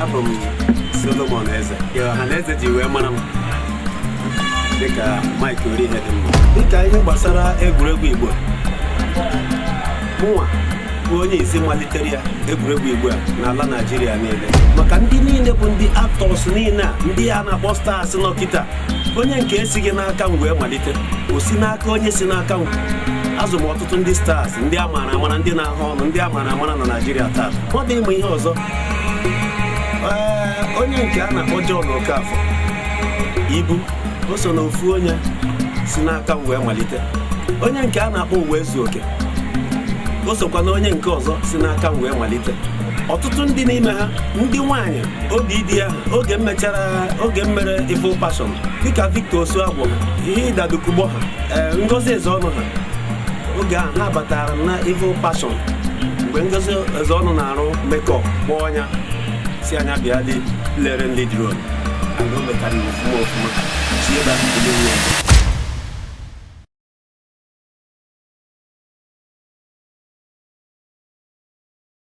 Abụ m Solomon Eze. Ọha na eze ji wee mara m dịka Mike Orihedimma. Dịka ihe gbasara egwuregwu Igbo, mụnwa bụ onye isi malitere ya, egwuregwu Igbo a n'ala Naijiria niile, maka ndị niile bụ ndị actors niile a, ndị a na-akpọ stars nọ kịta, onye nke esighị n'aka m wee malite, o si n'aka onye si n'aka m. Azụ m ọtụtụ ndị stars, ndị a maara amara, ndị na-ahụ ọnụ, ndị a maara amara na Naijiria taa. Ọ dị ịmụ ihe ọzọ. Ee, onye nke a na-akpọ John Okafọ Ibu, o so na ofu onye si n'aka m wee malite. Onye nke a na-akpọ Uwe Ezu Oke, o sokwa na onye nke ọzọ si n'aka m wee malite. Ọtụtụ ndị n'ime ha, ndị nwanyị obi dị ya oge m mechara, oge m mere Evil Passion, dịka Victor Osuagwu, ihe ịdadukugbo ha, ee, Ngozi Ezeọnụ ha, oge ahụ ha batara m na Evil Passion. Mgbe Ngozi Ezeọnụ na-arụ makeup, kpọọ ọnya si anya bịa dị lere ndị drone and o metara ya ofụma ofụma, si ebe ahụ bido ya.